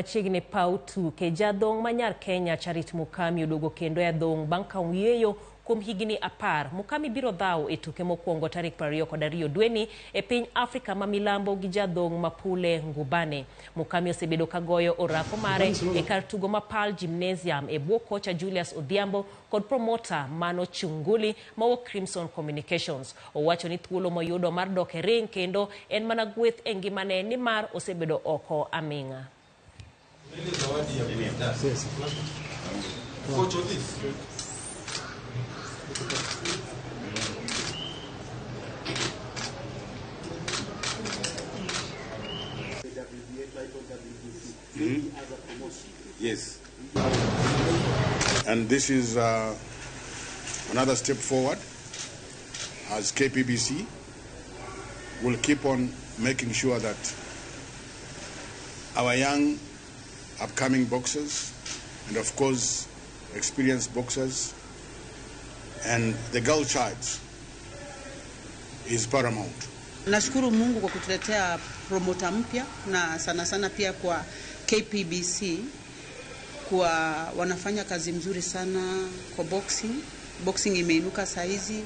Machiegni paw tuke, jadhong' ma nyar Kenya Charity Mukami oduogo kendo e adhong' bang' kawo yueyo kuom higni 10. Mukami biro dhawo e tuke mokwongo tarik 22 dweni e piny Afrika ma milambo gi jadhong' Mapule Ngubane. Mukami osebedo ka goyo orako mare e kar tugo ma Pearl Gymnasium e bwo kocha Julius Odhiambo kod promota Mano Chunguli mawuok Crimson Communications. Owacho ni thuolo moyudo mar dok e ring kendo en mana gweth e ngimane nimar osebedo oko aming'a. Yes. And this is another step forward as KPBC will keep on making sure that our young upcoming boxers and of course experienced boxers and the girl child is paramount. Nashukuru Mungu kwa kutuletea promota mpya na sana sana pia kwa KPBC kwa wanafanya kazi mzuri sana kwa boxing. Boxing imeinuka saa hizi.